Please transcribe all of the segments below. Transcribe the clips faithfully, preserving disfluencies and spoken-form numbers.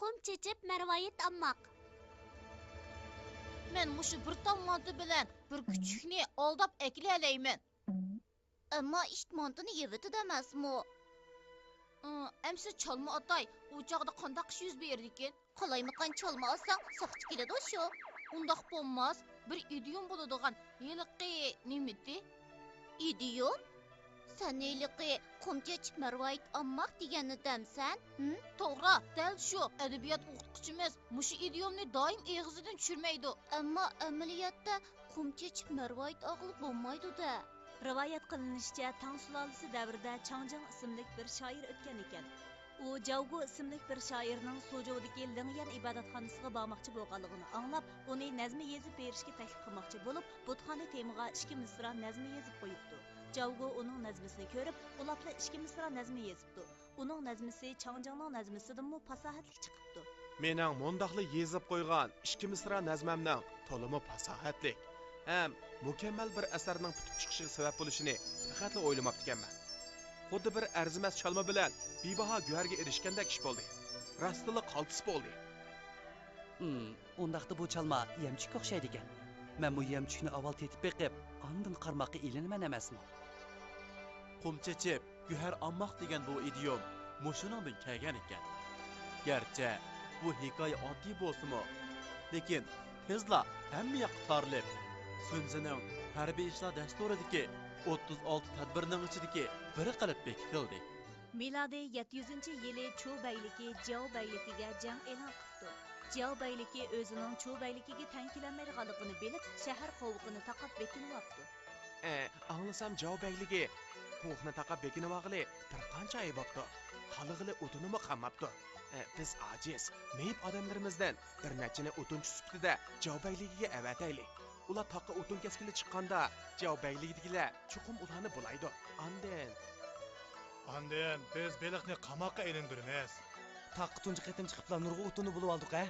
قۇم چېچىپ مەرۋايىت ئالماق. مەن مۇشۇ بىر تال مانتا بىلەن بىر كۈچۈكنى ئالداپ ئەكىلەلەيمەن. ئەمما ئىت مانتىنى يەۋېتىدۇ ئەمەسمۇ؟ ئى، ئەمىسە چالما ئاتاي، ئۇ چاغدا قانداق ئىش يۈز بېرىدىكىن؟ قالايمىقان چالما ئاتساڭ، ساقچى كېلىدۇ شۇ. ئۇنداق بولماس، بىر ئىدىيوم بولىدىغان ھېلىقى نېمىتى؟ ئىدىيوم؟ سەن ھېلىقى قۇم چېچىپ مەرۋايىت ئالماق دېگەننى دەمسەن؟ ھىم؟ توغرا، دەل شۇ. ئەدەبىيات ئوقۇتقۇچىمىز مۇشۇ ئىدىيومنى دائىم ئېغىزىدىن چۈشۈرمەيدۇ. ئەمما ئەمەلىيەتتە قۇم چېچىپ مەرۋايىت ئالغىلى بولمايدۇ-دە. رىۋايەت قىلىنىشىچە، تاڭ سۇلالىسى دەۋرىدە چاڭجىڭ ئىسىملىك بىر شائىر ئۆتكەن ئىكەن. ئۇ جاۋگو ئىسىملىك بىر شائىرنىڭ سۇجۇدىكى لىڭيەن ئىبادەتخانىسىغا بارماقچى بولغانلىقىنى ئاڭلاپ، ئۇنى نەزمە يېزىپ بېرىشكە تەكلىپ قىلماقچى بولۇپ، بۇتخانا تېمىغا ئىككى مىسرا نەزمە يېزىپ قويۇپتۇ. جاۋگو ئۇنىڭ نەزمىسىنى كۆرۈپ، ئۇلاپلا ئىككى مىسرا نەزمە يېزىپتۇ. ئۇنىڭ نەزمىسى چاڭجىڭنىڭ نەزمىسىدىنمۇ پاساھەتلىك چىقىپتۇ. مېنىڭ مۇنداقلا يېزىپ قويغان ئىككى مىسرا نەزمەمنىڭ تولىمۇ پاساھەتلىك ھەم مۇكەممەل بىر ئەسەرنىڭ پۈتۈپ چىقىشىغا سەۋەب بولۇشىنى پەقەتلا ئويلىماپتىكەنمەن. خۇددى بىر ئەرزىمەس چالما بىلەن بىباھا گۆھەرگە ئېرىشكەندەك ئىش بولدى. راستتىنلا قالتىس بولدى. ھىم، ئۇنداقتا بۇ چالما يەمچۈككە ئوخشايدىكەن. مەنمۇ يەمچۈكنى ئاۋۋال تېتىپ بېقىپ، ئاندىن قارىماققا ئېلىنىمەن ئەمەسمۇ؟ قۇم چېچىپ، گۆھەر ئالماق دېگەن بۇ ئىدىيوم مۇشۇنىڭدىن كەلگەن ئىكەن. گەرچە بۇ ھېكايە ئاددىي بولسىمۇ، لېكىن تېزلا ھەممە ياققا تارىلىپ، سۈنزىنىڭ ھەربىي ئىشلار دەستۇرىدىكى ئوتتۇز ئالتە تەدبىرنىڭ ئىچىدىكى بىرى قىلىپ بېكىتىلدى. مىلادىي يەتتە يۈزىنچى يىلى چۇ بەگلىكى جياۋ بەگلىكىگە جەڭ ئېلان قىپتۇ. جياۋ بەگلىكى ئۆزىنىڭ چۇ بەگلىكىگە تەڭ كېلەلمەيدىغانلىقىنى بىلىپ، شەھەر قوۋۇقىنى تاقاپ بېكىنىۋاپتۇ. ئە، ئاڭلىسام، جاۋ بەگلىكى قوۋۇقنى تاقاپ بېكىنىۋالغىلى بىر قانچە ئاي بوپتۇ. تالىغىلى ئوتۇنىمۇ قالماپتۇ. ئە، بىز ئاجىز، مېيىپ ئادەملىرىمىزدىن بىر نەچچىنى ئوتۇنچى سۈپىتىدە جاۋ بەگلىكىگە ئەۋەتەيلى. ئۇلار تاغقا ئوتۇن كەسكىلى چىققاندا، جاۋ بەگلىكىدىكىلەر چوقۇم ئۇلارنى بۇلايدۇ. ئاندىن، ئاندىن بىز بېلىقنى قاماققا ئېلىندۈرىمىز. تاغقا تۇنجى قېتىم چىقىپلا نۇرغۇن ئوتۇننى بۇلىۋالدۇق ھە؟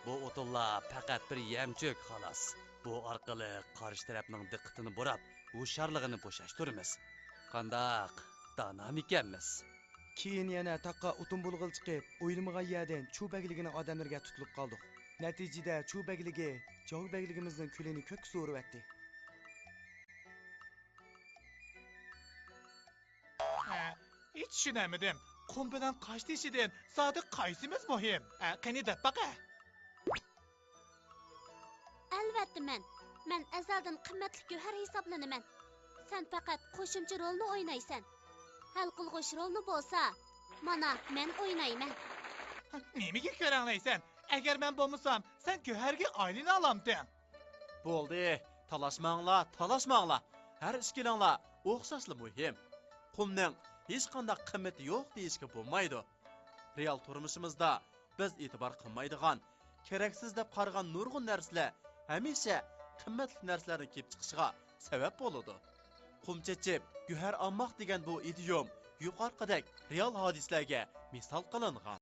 بۇ ئوتۇنلار پەقەت بىر يەمچۈك، خالاس. بۇ ئارقىلىق قارشى تەرەپنىڭ دىققىتىنى بۇراپ، ھوشيارلىقىنى بوشاشتۇرىمىز. قانداق، دانامىكەنمىز؟ كېيىن يەنە تاغقا ئوتۇن بۇلىغىلى چىقىپ، ئويلىمىغان يەردىن چۇ بەگلىكىنىڭ ئادەملىرىگە تۇتۇلۇپ قالدۇق. نەتىجىدە چۇ بەگلىكى جاۋ بەگلىكىمىزنىڭ كۈلىنى كۆككە سورۇۋەتتى. ھە، ھېچ چۈشىنەلمىدىم. قۇم بىلەن قاش تېشىدىن زادى قايسىمىز مۇھىم؟ ھە، قېنى دەپ باقە. ئەلۋەتتە مەن. مەن ئەزەلدىن قىممەتلىك گۆھەر ھېسابلىنىمەن. سەن پەقەت قوشۇمچە رولنى ئوينايسەن. ھەل قىلغۇچ رولنى بولسا، مانا، مەن ئوينايمەن. نېمىگە كۆرەڭلەيسەن؟ ئەگەر مەن بولمىسام، سەن گۆھەرگە ئايلىنالامتىڭ. بولدى، تالاشماڭلار، تالاشماڭلار. ھەر ئىككىلىڭلار ئوخشاشلا مۇھىم. قۇمنىڭ ھېچقانداق قىممىتى يوق دېيىشكە بولمايدۇ. رېئال تۇرمۇشىمىزدا بىز ئېتىبار قىلمايدىغان، كېرەكسىز دەپ قارىغان نۇرغۇن نەرسىلەر ھەمىشە قىممەتلىك نەرسىلەرنىڭ كېلىپ چىقىشىغا سەۋەب بولىدۇ. قۇم چېچىپ، گۆھەر ئالماق دېگەن بۇ ئىدىيوم يۇقىرىقىدەك رېئال ھادىسىلەرگە مىسال قىلىنغان.